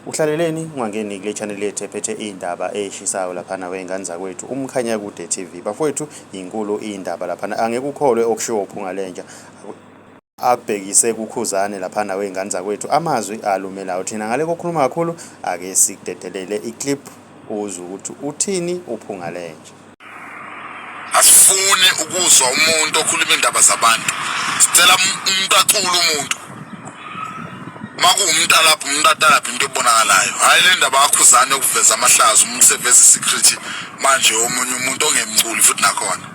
Uhlaleleni ungangeni kule channel yethu ephethe iy'ndaba ey'shisayo laphana wey'ngane zakwethu, uMkhanyakude TV. Bafowethu, yinkulu iy'ndaba laphana, angeke ukholwe okushiwo uPhungalenja akubhekise kuKhuzane laphana wey'ngane zakwethu, amazwi alumelayo. Thina ngale kokukhuluma kakhulu, ake sikudedelele iclip uzwe ukuthi uthini uPhungalenja. Asifuni ukuzwa umuntu okhuluma indaba zabantu. Sicela umuntu acule umuntu. Makuwumntalapho umuntu atalapha into ebonakalayo. Hhayi le ndaba kaKhuzani yokuveza amahlazo umuntu seveza isecret manje omunye umuntu ongemculi futhi nakhona.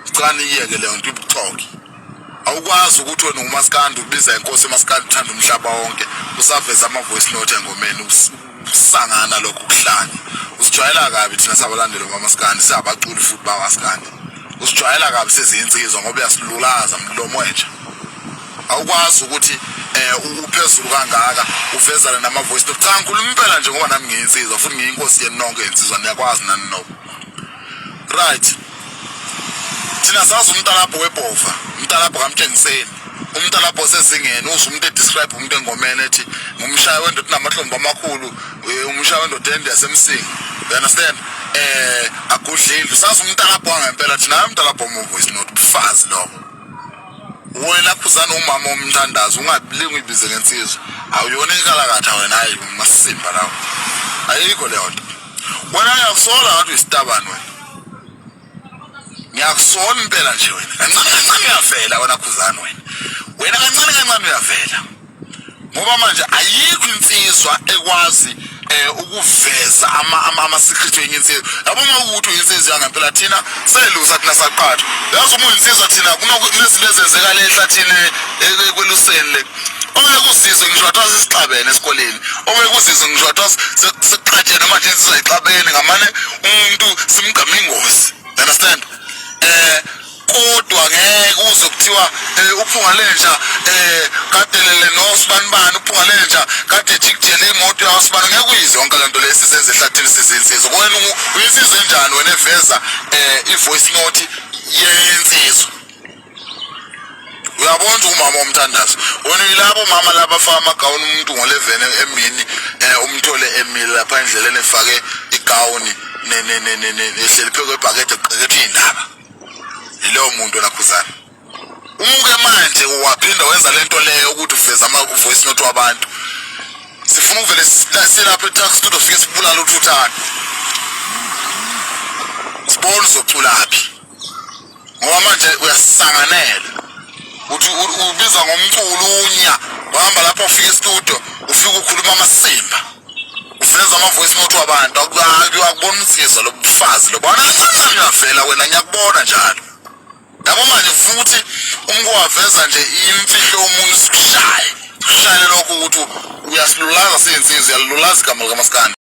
Sicela niyiyeke leyo nto ibuxoki. Awukwazi ukuthi wena ungumaskandi ubiza inkosi emaskandi uthanda umhlaba wonke usaveza ama-voice note engomeni usangana lokho kuhlanya usijwayela kabi thina sabalandeli bamaskandi singabaculi futhi bamaskandi usijwayela kabi seziyinsizwa ngoba uyasilulaza mlomo wenja awukwazi ukuthi eh uphezulu kangaka uvezane nama voice note cha ngikhuluma impela nje ngoba nami ngiyinsizwa futhi ngiyinkosi yenu nonke insizwa niyakwazi nani noko right thina sazi umntalabho webhova umntalabho kamtshengiseni umntalabho osezingeni uzwe umuntu edescribe umuntu engomeni ethi ngumshaya wendoda unamahlombe amakhulu eh, umshaya wendoda ende yasemsinga you understand eh agudlile sazi umntalabho wangempela thina hayi umntalabho omuvo is not ubufazi lobo wena khuzana umama omthandazo ungabilingi uyibize ngensizwa awuyona inkalakatha wena hayi masimba lawo ayikho leyo nto wena ngiyakusola ngathi uyisitabani wena ngiyakusola impela nje wena kancane kancane uyavela wena khuzani wena wena kancane kancane uyavela ngoba manje ayikho insizwa ekwazi eh ukuveza ama ama, ama secret wenye insizwa yabo uma ukuthi uyinsizwa yangempela thina selusa thina saqathwa yazi uma uyinsizwa thina kunezinto ezenzeka le ehlathini eh, ekweluseni le ongeke uzizwe ngisho wathiwa sesixabene esikoleni ongeke uzizwe ngisho wathiwa sekuxatshene manje insizwa ixabene ngamane umuntu simgqama ingozi understand eh kodwa ngeke uze kuthiwa eh, uphunga lenja eh kadelele nosibanibani uphunga lenja kade jikijele imoto yakasibani ngeke uyizwe yonke lento le sizenze ehlathini sizinsizwa wena uyinsizwa enjani wena eveza eh i-voice note yensizwa uyabona ukuthi umama omthandazo wena uyilabo mama laba afaka amagawuni umuntu ngo-11 emini um umthole emile lapha endleleni efake igawuni ehleli phezu kwebhakede kuqeketha iy'ndaba yilowo muntu lakhuzana umuke manje waphinda wenza lento leyo ukuthi uveze ama-voice note wabantu sifuna ukuvele silapha e-tax studio fike sibulale uthuthane sibone uzoculaphi ngoba manje uyasanganela uthi ubiza ngomculo unya uhamba lapho ufika estudio ufike ukhuluma amasimba uveza ama-voice note wabantu akubona insizwa lo bufazi lo bona kancane uyavela wena ngiyakubona njalo yabo manje futhi umke waveza nje imfihlo yomuntu sikushaye sikushayele lokho ukuthi uyasilulaza siyinsizwa uyalulaza igama likamaskandi.